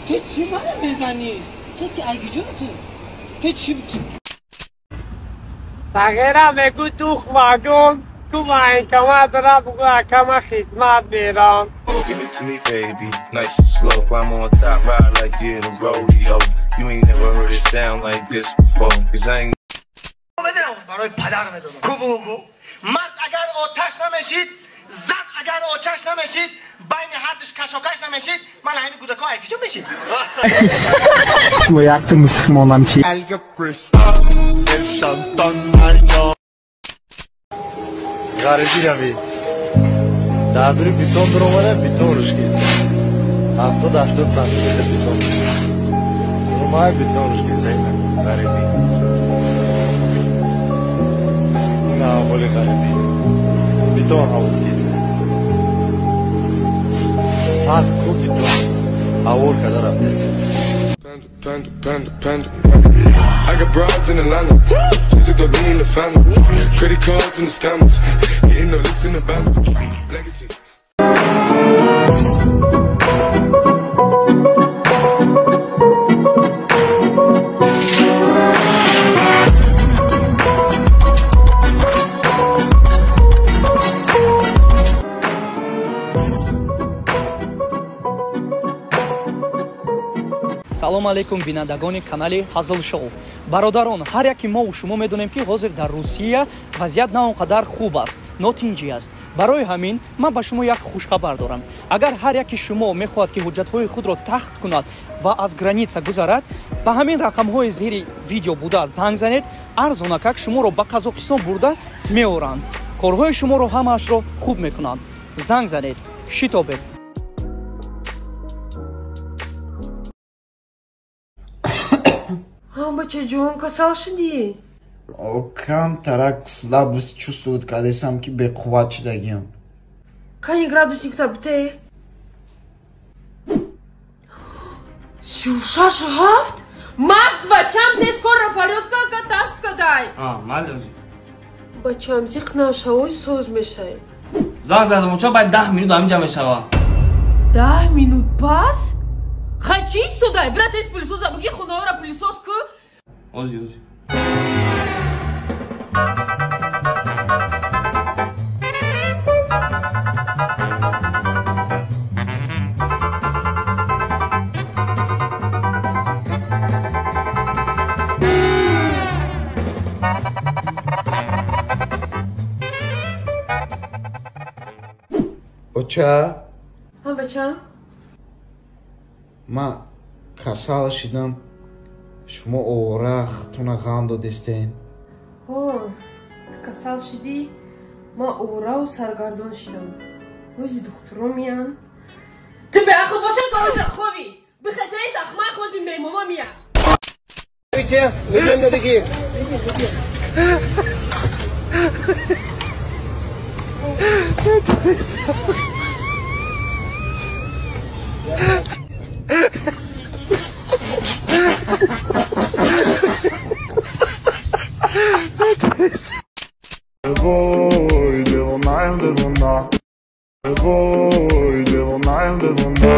تو چی منو میزنی؟ تو که اگه جون تو تو چی؟ صغیره میگو دوخ واگن کو военкомат را بگو اکم خدمت میرم. Give it to me, baby, nice and slow. Climb on top, ride like you're in a rodeo. You ain't never heard it sound like this before. 'Cause I ain't برای پدر میدادم. کوبو مرد اگر آتش نمیشید، زن اگر آتش نمیشید، بین هر دوش کشاکش نمیشید، من همین کودکا اکیجا میشید. شما یک تو مسلمانم چی؟ غریبی روی در دوری بیتون در اومده بیتون روش کیسه 70-80 سانتیمتر بیتون رومای بیتون روش کیسه. اینه غریبی، نه ولی غریبی بیتون هوا کیسه 100 کوب بیتون هوا کده رفته. Panda, panda, panda, panda. I got broads in Atlanta. She took the lean in the family. Credit cards and the scammers. Hitting the licks in the van. Legacies. Салом алейкум, бинандагони канали Ҳазл Шоу. Бародарон, ҳар яки мо шумо медонем, ки ҳозир дар Русия вазъият на он қадар хуб аст, нотинҷӣ аст. Барои ҳамин ман ба шумо як хушхабар дорам. Агар ҳар яки шумо мехоҳад, ки ҳуҷҷатҳои худро тахт кунад ва аз граница гузарад, ба ҳамин рақамҳои зери видео буда занг занед, арзонакак шуморо ба Қазоқистон бурда меоранд. Корҳои шуморо ҳамаашро хуб мекунанд. Занг занед, шитобед. Бачаҷон, касал шудӣ? Кам тарак слабость чувствует, кадесам ки беқувват шудагиам. Кани градусник та бите? 36,7? Макс, бачам, тез корра фарёд ка тасб кадай. Мале. Бачам, зиқ нашавой соз мешай. Занг задам, ча баъд 10 минут ҳаминҷа мешава. 10 минут пас? Хай чӣ истодай? Бира тез пылесоса буги, хонаҳоро пылесос ку. Ози, ози. Оча? Ҳа, бачам? Ман касал шидам, шумо овора худтона ғам додистен. Ҳо, ту касал шидӣ, ман овраву саргардон шидам. Ҳози духтуро меян. Ту беақл бошад, то ҳозир хобӣ. Бихатаи захмай хози меҳмоно меян. Вой, девонаем, девона. Вой, девонаем, девона.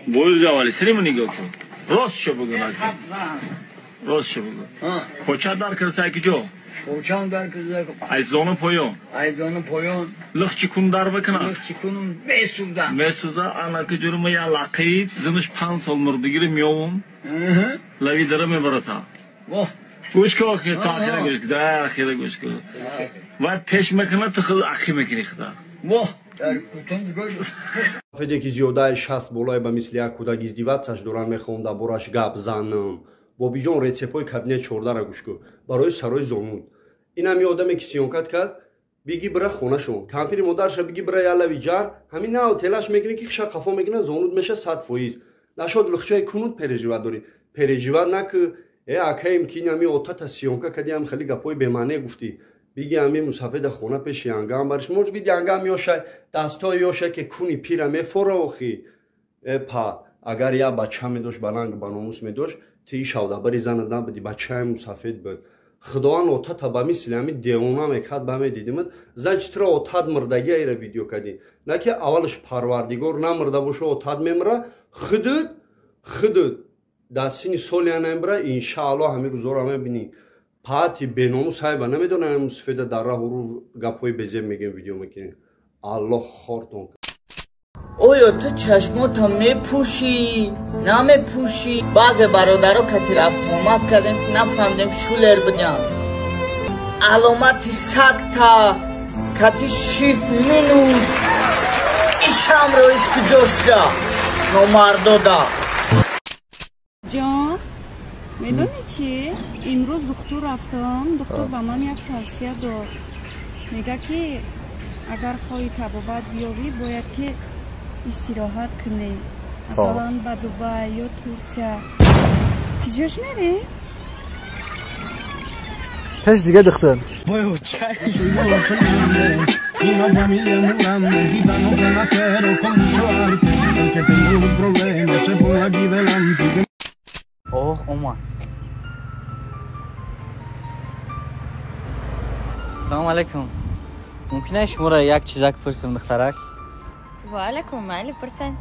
Боюз аввали сириму нигоҳ кун. Рост шо бугӯ, рост шо бугӯ. Поча дар кирса ки ҷо? Почам дар кирса. Аз зону поён. Аз зону поён. Лихчи кун дар бикунад. Лихчи кунум месӯза. Месӯза, анаки ҷурма я лақид, зинаш 5 сол мурдигири меовум. Лави дара мебарата. Воҳ. Гӯш кун охир, то охира гӯш кун, да охира гӯш кун. Ва пеш мекунад, ту худ ақӣ мекунӣ худа. Воҳ. Феде ки зиёдаи 60 болае ба мисли як кӯдак издиватсаш доранд, мехоҳам дар бораш гап занам. Бобиҷон, рецептҳои кабинет 14-ра гӯш кун барои сарои зонуд. Ин ҳами одаме ки сиёнкат кард, биги бира хонашон, кампири модарша биги бира ялави ҷар, ҳамин нав телаш мекунӣ ки хиша қафо мекунад, зонуд меша 100%. Нашод лухчаи кунуд переживат дорӣ, переживат наки. Э акаим ки ин ҳами отата сиёнка кардиам, хеле гапҳои бемаъне гуфтӣ. Биги ҳами мусафеда хона пеши янгам бариш моч биди, янгам ёшай дастҳои ёшай ки куни пира мефора охи. Э па, агар як бача медошт, ба ранг ба номус медошт, ти шавдабари занат набуди, бачаи мусафед буд. Худованд отата ба мисли ҳамин девона мекард, ба медидимад. Значит, тура отат мурдагӣ айра видео кардӣ. На ки аввалаш Парвардигор намурда боша, отат мемра, худут дар синни соли анамбра, иншаалло, ҳамин рӯзҳоро мебинӣ. Паати беномус ҳайба намедонам, мусифеда дар раҳу рӯ гапҳои безеб мегӯем, видео мекунем. Аллоҳ хортон. Оё ту чашмота мепӯшӣ, намепӯшӣ? Баъзе бародаро кати рафтуомад кардем, нафаҳмидем, шулер будям. Аломати сагта кати шиф минус ишамро иш куҷо шуда номардода. Ҷон, медонӣ чӣ? Имрӯз духтур рафтам, духтур ба ман як тавсия дод. Мега ки агар хоҳӣ табобат биёвӣ, бояд ки истироҳат кунӣ. Масалан, ба Дубай ё Турсия. Киҷош мерӣ? Пеш дига духтур. Оҳ, омад. Салому алайкум. Мумкин аст шуморо як чизак пурсам, духтарак? Ва алайкум, майли, пурсен.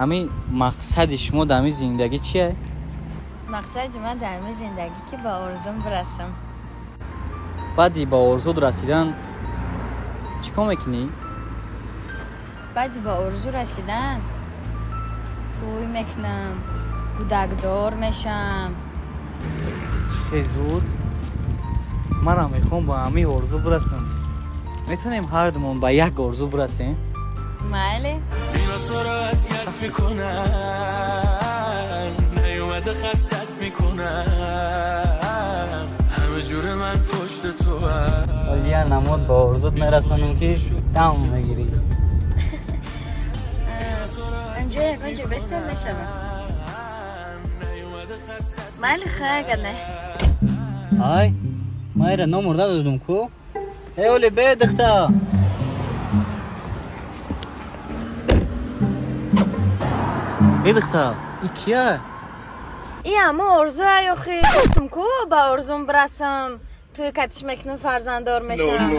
Ҳамин мақсади шумо дар ҳамин зиндагӣ чие? Мақсади ман дар ҳамин зиндагӣ ки ба орзум бирасам. Баъди ба орзуд расидан чӣ кор мекунӣ? Баъди ба орзу расидан тӯй мекунам, кӯдакдор мешам. Чӣ хел зуд? Манам мехоҳам ба ҳамин орзу бирасам. Метавонем ҳардумон ба як орзу бирасем? Майли. туро اذیت میکنن، نیومده خستت میکنن، همه جور من پشت تو. ولی یه نمود با орзут мерасонам ки дам мегирӣ. Анҷо ягон ҷо бестар мешавам. Майли, хай, агар не. Ай, майра номер надодум ку. Эй, оли бе, духта. Эй, духта, и кия? И ҳама орзуа ёхи, гуфтум ку ба орзум бирасам, тӯй катиш мекунам, фарзанддор мешавам.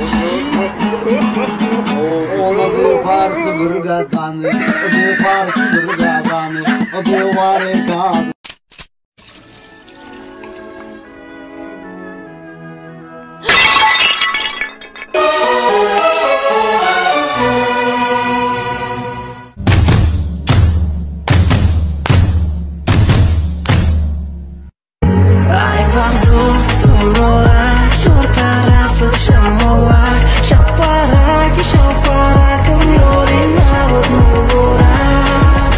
Einfach so tumolak, чор тараф шамолак, шапарак, шапарак, ёри набуд муборак.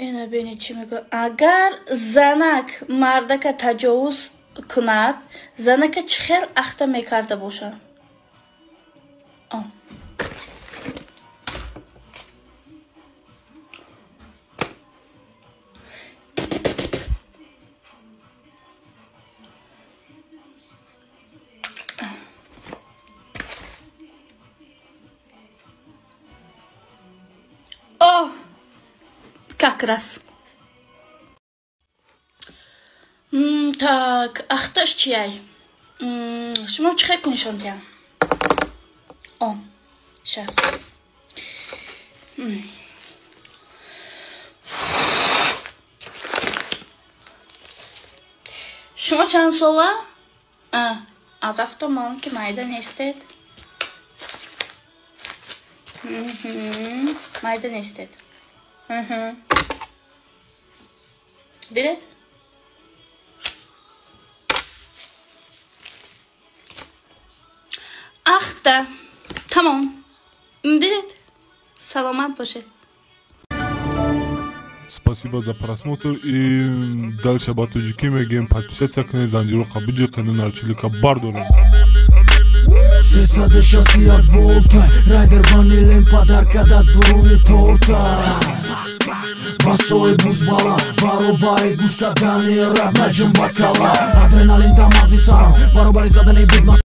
Ина бини чӣ мегӯ. Агар занак мардака таҷовуз кунад, занака чӣ хел ахта мекарда бошад? О, как раз. Так, ахташ чияй? Шумо чӣ хел кунишонтиям? О, щас. Шумо чанд сола? Аз авто маълум ки майда нестед. Майда нестед. Дидед? Ахта. Тамом. Дидед? Саломат бошед. Спасибо за просмотр и дальше ба тоҷикӣ мегӯем: подписаться кунед, занҷироқа биҷиқену нарчилика бардорем. 361 волта райдер ванилем падарка дар дуруни торта. Басои бузбала баробари гӯш кардани раб наҷум ба кала. Адреналин дар мағзи сарам баробари задани бигма.